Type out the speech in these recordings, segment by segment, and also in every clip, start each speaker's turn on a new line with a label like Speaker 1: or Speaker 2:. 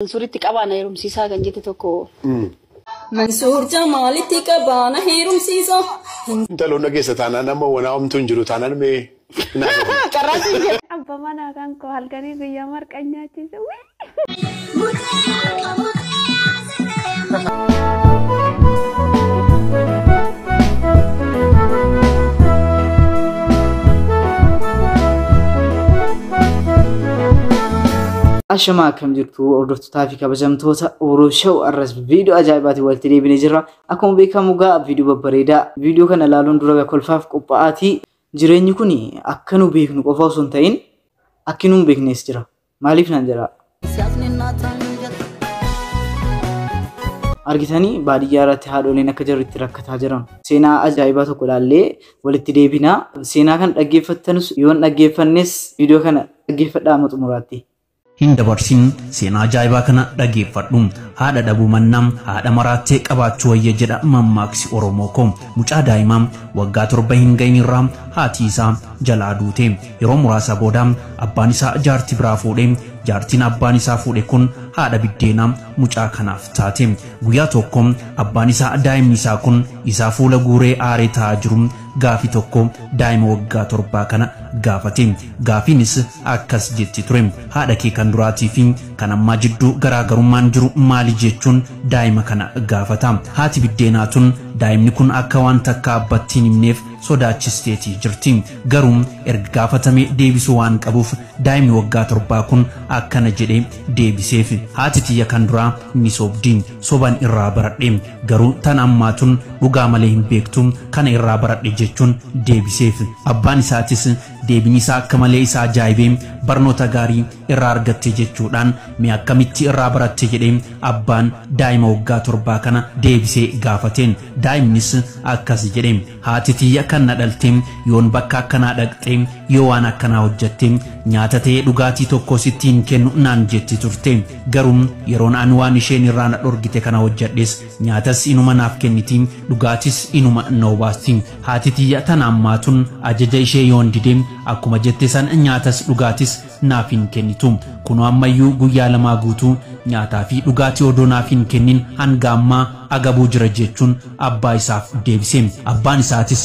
Speaker 1: Mansuuritti qabaana heerumsiisaa kan jette tokko.
Speaker 2: Mansuur Jamaalitti qabaana heerumsiisa.
Speaker 3: Intaloon dhageessa taanaan amma wanaa homtuu hin jiru taanaan mee.
Speaker 1: Carraa siin jedha.
Speaker 4: Abbaa manaa kan koo halkanii guyyaa marqa nyaachise.
Speaker 5: Ashamaa akkam jirtu hordoftootaa fi kabajamtoota Oromoo Show arras viidiyoo ajaa'ibaatiin walitti deebinee jirra. Akkuma beekamu egaa viidiyoo babbareedaa viidiyoo kana ilaaluun dura kolfaaf qophaa'aatii jireenyi kun akka nu beeknu qofa osoo hin ta'in akki nu hin beeknes jira. Maaliif naan jedhaa? Argitanii baadiyyaa irratti haadholiin akka jarri itti rakkataa jiran. Seenaa ajaa'ibaa tokko ilaallee walitti deebinaa. Seenaa kana dhaggeeffattanus yoo hin dhaggeeffannes viidiyoo kana dhaggeeffadhaa amma xumuraatti.
Speaker 6: Hin dabarsin seenaa ajaa'ibaa kana dhageeffadhu. Haadha dhabuu mannaa haadha maraattee qabaachuu wayya jedha mammaaksi Oromoo koo. Mucaa daa'imaa waggaa 7 hin gahin irraa haati isaa jalaa duute. Yeroo muraasa booda abbaan isaa jaartii biraa fuudhe. Jaartiin abbaan isaa fuudhe kun haadha biddeenaa mucaa kanaaf taate. Guyyaa tokko abbaan isaa daa'imni isaa kun isaa fuula guuree aaree taa'aa jiru gaafii tokko daa'ima waggaa 7 kana gaafate. Gaafiinis akkas jetti ture. Haadha kee kan duraatii fi kan ammaa jidduu garaagarummaan jiru maali jechuun daa'ima kana gaafata. Haati biddeenaa tun daa'imni kun akka waan takka abbaatti hin himneef sodaachisteetii jirti. Garuu erga gaafatame deebisuu waan qabuuf daa'imni waggaa 7 kun akkana jedhee deebiseef. Haati tiyya kan duraa ni sobdi. Soban irraa baradhe. Garuu tan ammaa tun dhugaa malee hin beektu kana irraa baradhe jechuun deebiseef. Abbaan isaatis deebiin isaa akka malee isaa ajaa'ibee barnoota gaarii irraa argatte jechuudhaan mee akkamitti irraa baratte jedhee abbaan daa'ima waggaa 7 kana deebisee gaafateen. Daa'imnis akkas jedhee haati tiyya kan na dhalte yoon bakka akkanaa dhaqxe yoo waan akkanaa hojjatte nyaata ta'ee dhugaatii tokko sitti hin kennu naan jetti turte. Garuu yeroon ani waan isheen irraa na dhorgite kana hojjadhes nyaatas inuma naaf kenniti dhugaatis inuma na obaasti. Haati tiyya tana ammaa tun ajaja ishee yoon dide akkuma jette san nyaatas dhugaatis naaf hin kennitu. Kunoo ammayyuu guyyaa 2 guutuu nyaataa fi dhugaatii odoo naaf hin kennin hanga ammaa agabuu jira jechuun abbaa isaaf deebise. Abbaan isaatis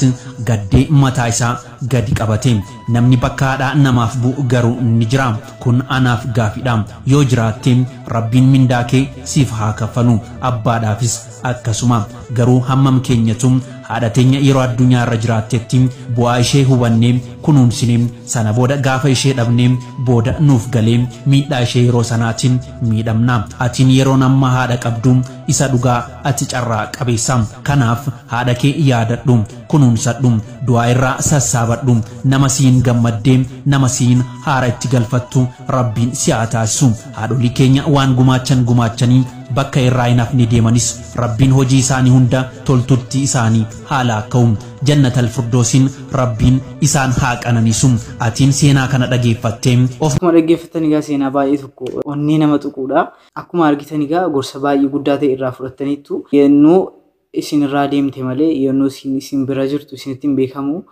Speaker 6: gaddee mataa isaa gadi qabate. Namni bakka haadhaa namaaf bu'u garuu ni jira. Kun anaaf gaafidha. Yoo jiraatte Rabbiin mindaa kee siif haa kaffalu. Abbaadhaafis akkasuma. Garuu hammam keenyatu haadha teenya yeroo addunyaa irra jiraattetti bu'aa ishee hubannee kunuunsinee sana booda gaafa ishee dhabnee booda nuuf galee miidhaa ishee yeroo sanaatiin miidhamna. Atiin yeroon amma haadha qabdu isa dhugaa ati carraa qabeessa. Kanaaf haadha kee yaadadhu, kunuunsadhu, du'aa irraa sassaabadhu. Nama siin gammaddee nama siin haara itti galfattu Rabbiin si haa taasisu. Haadholii keenya waan gumaachan gumaachanii bakka irraa hin hafne deemanis Rabbiin hojii isaanii hunda toltutti isaanii haala ka'u. Jannatal Firdoosiin Rabbiin isaan haa qananiisu. Atiin seenaa kana dhageeffattee of
Speaker 5: Akkuma dhaggeeffattan egaa seenaa baay'ee tokko onnee nama tuquudha. Akkuma argitan egaa gorsa baay'ee guddaa ta'e irraa fudhattaniittu. Yennuu isin irraa deemte malee yennuu isin bira jirtu isinitti hin beekamu.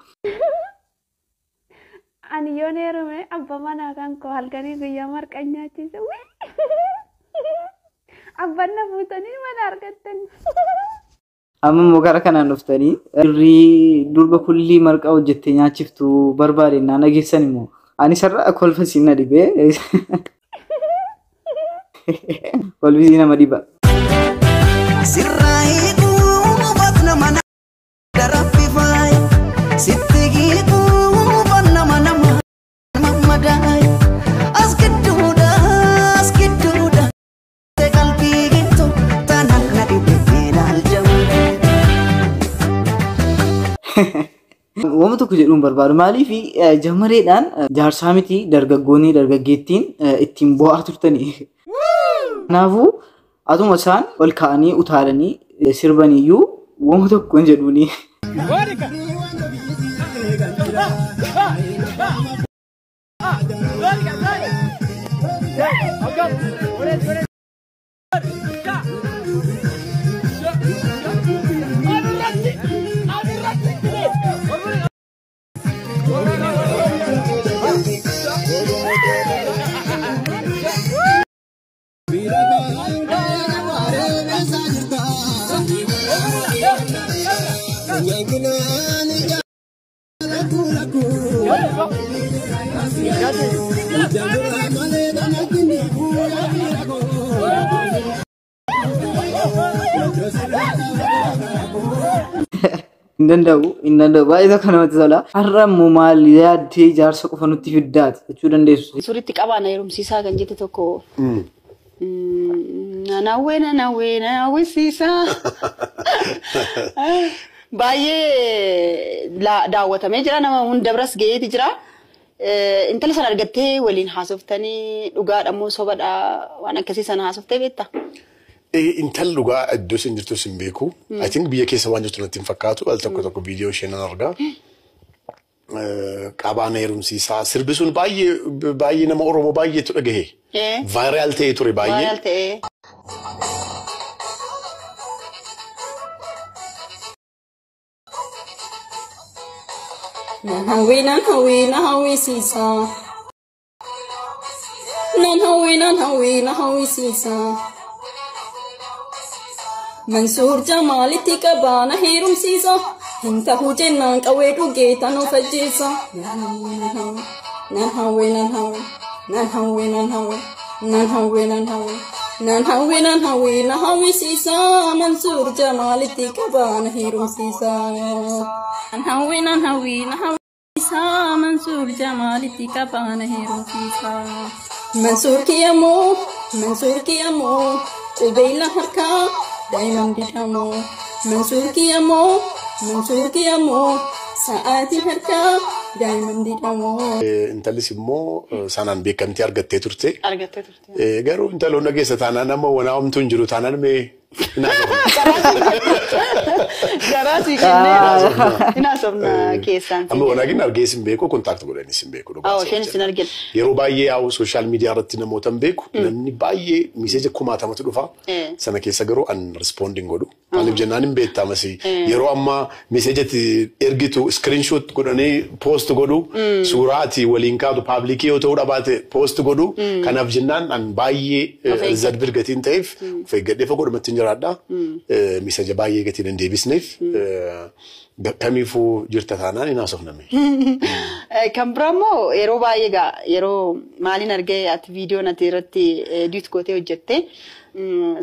Speaker 4: Ani yoon heerume abbaa manaa kan koo halkanii guyyaa marqa nyaachise. Abbaan na fuutanii mana argattan.
Speaker 5: Amma immoo gara kanaan dhuftanii dirrii durba kullii marqaa hojjettee nyaachiftu barbaade naan dhageessan immoo ani sarara kolfa siin na dhibee kolfi nama dhiba.
Speaker 7: Sirraa hiikuu nama darabbifaay sitti hiikuu nama nama madaay as gidduudha as gidduudha qalbii gittu tanaan na dhibee ilaaljamu.
Speaker 5: Wama tokko jedhuun barbaadu. Maaliif jamareedhaan jaarsaa miti dargaggoonni dargaggeettiin ittiin bo'aa turtanii. Kanaafuu atuma isaan ol ka'anii utaalanii sirbaniyyuu wama tokko hin jedhuuni. Hin danda'u baay'ee tokko namatti tola. Har'a immoo maal yaaddee jaarsa qofa nutti fiddaati jechuu dandeessu.
Speaker 1: Suritti qabaa na heerumsiisaa kan jette tokko. Nanawwee nanawwee nanawwisiisaa. Baay'ee daawwatamee jira, nama hunda biras ga'eeti jira. Intala sana argattee waliin haasoftanii dhugaadha moo sobadha waan akkasii sana haasoftee beektaa?
Speaker 3: Intalli dhugaa iddoo isheen jirtus hin beeku. I think biyya keessa waan jirtu natti hin fakkaatu. Al tokko tokko viidiyoo isheen nan argaa. Qabaan heerumsiisaa sirbi sun baay'ee baay'ee nama Oromoo baay'eetu dhagahe. Viral ta'ee ture baay'ee.
Speaker 1: Viral ta'ee.
Speaker 2: Nan hawwi nan hawwi na hawwisiisa. Nan hawwi nan hawwi na hawwisiisa. Mansuur Jamaalitti qabaa na heerumsiisa. Hin ta'u jennaan qawwee dhugee tan of ajjeesa. Nan hawwi nan hawwi nan hawwi nan hawwi nan hawwi nan hawwi nan hawwi nan hawwi na hawwisiisa. Mansuur Jamaalitti qabaa na heerumsiisa. Nan hawwi nan hawwi na hawwisiisa. Mansuur Jamaalitti qabaa na heerumsiisa. Mansuur kiyyamoo Mansuur kiyyamoo qubeella harkaa daa'imman didhamoo. Mansuur kiyyamoo Mansuur kiyyamoo sa'aatiin harkaa daa'imman didhamoo.
Speaker 3: Intallis immoo sanaan beekamtii argattee turte.
Speaker 1: Argattee turte.
Speaker 3: Garuu intaloon dhageessa taanaan amma wanaa homtuu hin jiru taanaan mee
Speaker 1: Garaa sii kennee hin haasofna keessaan.
Speaker 3: Amma walaagin argees hin beeku, contact godhanis hin beeku.
Speaker 1: Awwa, isheenis hin argine.
Speaker 3: Yeroo baay'ee yaa'u social media irratti namoota hin beeku. Namni baay'ee message kumaatamatu dhufa. Sana keessa garuu an responding godhu. Maaliif jennaan hin beektaa masi. Yeroo ammaa message ati ergitu screenshot godhanii post godhu. Suuraa ati waliin kaatu public yoo ta'uu dhabaate post godhu. Kanaaf jennaan an baay'ee reserve gatiin ta'eef of eeggadhee fagoodhumatti hin jiraadha. Message baay'ee gatiin hin deebisneef kamiifuu jirta taanaan hin haasofname.
Speaker 1: Kan biraa immoo yeroo baay'ee egaa yeroo maaliin argee ati viidiyoon ati irratti edit gootee hojjette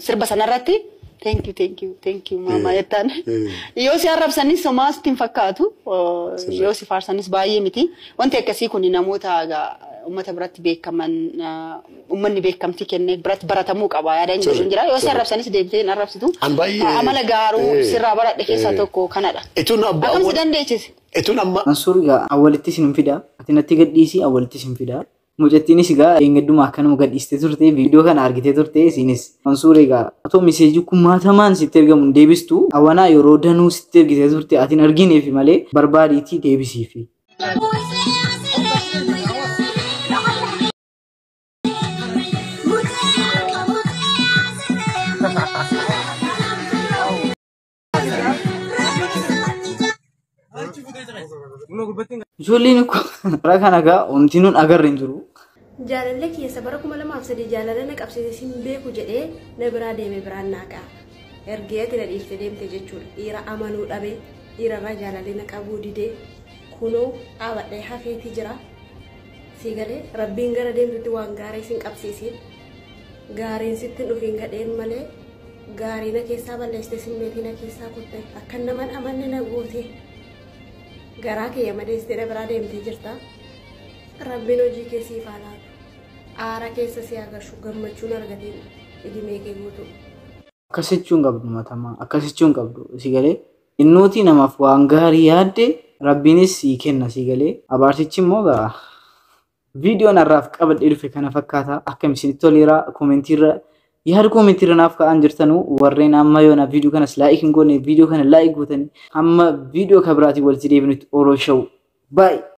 Speaker 1: sirba sanarratti thank you thank you thank you mama jettaan. Yoo si arrabsanis homaa sitti hin fakkaatu, yoo si faarsanis baay'ee miti. Wanti akkasii kun namoota egaa uummata biratti beekaman, uummanni beekamtii kennee biratti baratamuu qaba yaada inni jedhu jira. Yoo si arrabsanis deebitee hin arrabsitu.
Speaker 3: An baay'ee
Speaker 1: Amala gaaruu sirraa baradhe keessaa tokko kanadha.
Speaker 3: Etuun abbaa
Speaker 1: Akkam si dandeechise?
Speaker 3: Etuun amma
Speaker 5: Mansuur egaa awwalitti isin hin fida. Ati natti gadhiisi awwalitti isin fida. Mucattiinis egaa eengadduma akkanuma gadhiistee turte viidiyoo kana argitee turte isinis. Mansuur egaa otoo miseejii kumaatamaan sitti ergamu hin deebistu awanaa yeroo danuu sitti ergitee turte ati hin argineefi malee barbaadiitii deebisiifi. Ijoolleen karaa kana egaa wanti nuun agarre hin jiru.
Speaker 4: Jaalallee keessa bara 2003 jaalala na qabsiise sin beeku jedhee na biraa deeme biraan naaqa. Ergee ati na dhiiftee deemte jechuudha. Dhiira amanuu dhabe, dhiirarraa jaalallee na qabuu didee kunoo dhaabadhee hafeeti jira. Si galee rabbiin gara deemtutti waan gaarii sin qabsiisin. Gaariin sitti hin dhufiin gadheen malee gaarii na keessaa balleessite simmeetii na keessaa kutte akka naman amanne na goote. Garaa kiyya madeessitee na biraa deemtee jirta. Rabbiin hojii kee siif haa laatu. Aara keessa si agarsu gammachuun argateen idimee kee guutuu.
Speaker 5: Akkas jechuun qabdu matamaa, akkas jechuun qabdu si galee innuuti namaaf waan gaarii yaadde rabbiinis sii kenna si galee abaarsichi immoo gaa viidiyoon har'aaf qabadhee dhufe kana fakkaata. Akkam isinitti toleera koomentiirra yaada koomentiirra naaf ka'an jirtanuu warreen amma yoona viidiyoo kanas like hin goone viidiyoo kana like gootanii hamma viidiyoo kan biraatiin walitti deebinutti Oro Show. Bye.